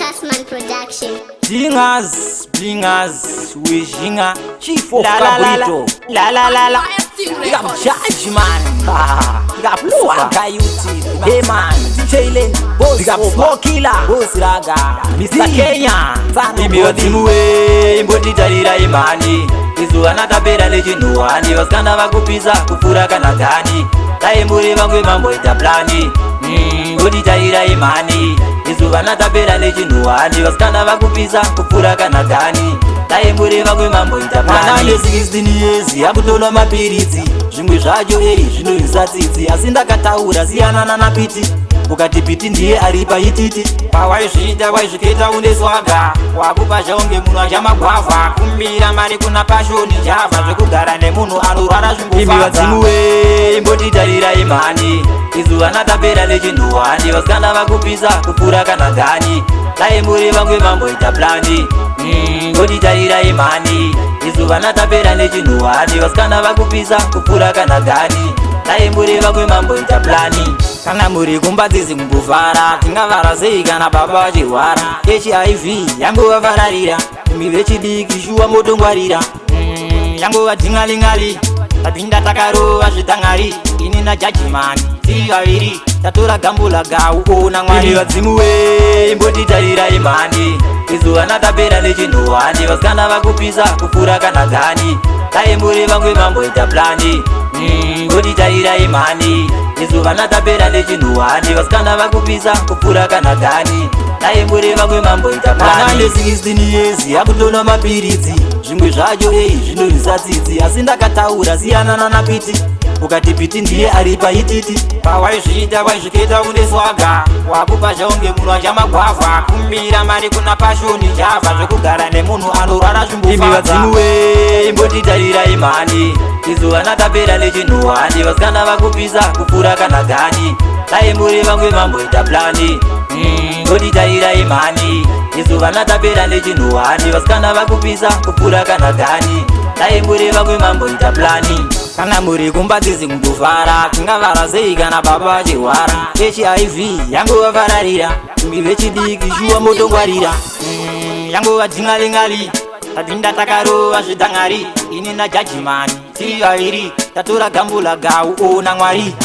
Bassman Production. Jingers, blingers, we jinga. Chief of La la la la, Cabrito. la la la la. Big up Judge man. Big up Swagger UT. Hey man, DJ Len. Boss Big up Opa. Smoke Killer. Boss Raga. Mr. Kenya. Tsano Imi Body. vadzimuwe imbotitarira imani. Isu vana tapera nechinhuhwani, vasikana vakupisa kupfuura kana gani. Dai muri vamwe mamboita plani. Imbotitarira imani. Isu vana tapera nechinhuhwani, vasikana vakupisa kupfuura kana gani. Dai muri vamwe mamboita plani. Mwana ane 16 years akutonwa mapiritsi, zvimwe zvacho ei zvinoisa tsitsi, asi ndakataura siyana nanapiti, ukati piti ndiye ari paititi. Pawaizviita waizviketa une swagger, wakupa zvaunge munhu achamagwavha, kumbira mari kuna Pashoni Java, zvekugara nemunhu anorwara zvimbofadza. Imi vadzimuwe imbotitarira imhani, isu vana tapera nechinhuhwani, vasikana vakupisa kupfuura kana gani. Dai muri vamwe mamboita plani. Imbotitarira imhani, isu vana tapera nechinhuhwani, vasikana vakupisa kupfuura kana gani. Dai muri vamwe mamboita plani. Kana muri kumba dzizi kumbovhara, tingavhara sei kana baba vachirwara? HIV yangovafararira, imi vechidiki shuwa motongwarira. Yangova dzingalingali, tapinda takarova zvidhangari, ini najajimani tiri vaviri, tatora gambula gau ona Mwari. Imi vadzimuwe imbotitarira imhani, isu vana tapera nechinhuhwani, vasikana vakupisa kupfuura kana gani. Dai muri vamwe mamboita plani. Imbotitarira imhani, isu vana tapera nechinhuhwani, vasikana vakupisa kupfuura kana gani. Dai muri vamwe mamboita plani. Mwana 16 years akutonwa mapiritsi, zvimwe zvacho ei zvinoisa tsitsi, asi ndakataura siyana nanapiti, ukati piti ndiye ari paititi. Pawaizviita waizviketa une swagger, wakupa zvaunge munhu achamagwavha, kumbira mari kuna Pashoni Java, zvekugara nemunhu anorwara zvimbofadza. Imi vadzimuwe imbotitarira imhani, isu vana tapera nechinhuhwani, vasikana vakupisa kupfuura kana gani. Dai muri vamwe mamboita plani. Imbotitarira imhani, isu vana tapera nechinhuhwani, vasikana vakupisa kupfuura kana gani. Dai muri vamwe mamboita plani. Kana muri kumba dzizi kumbovhara, tingavhara sei kana baba vachirwara? HIV yangovafararira, imi vechidiki shuwa motongwarira. Yangova dzingalingali, tapinda takarova zvidhangari, ini najajimani tiri vaviri, tatora gambula gau ona Mwari.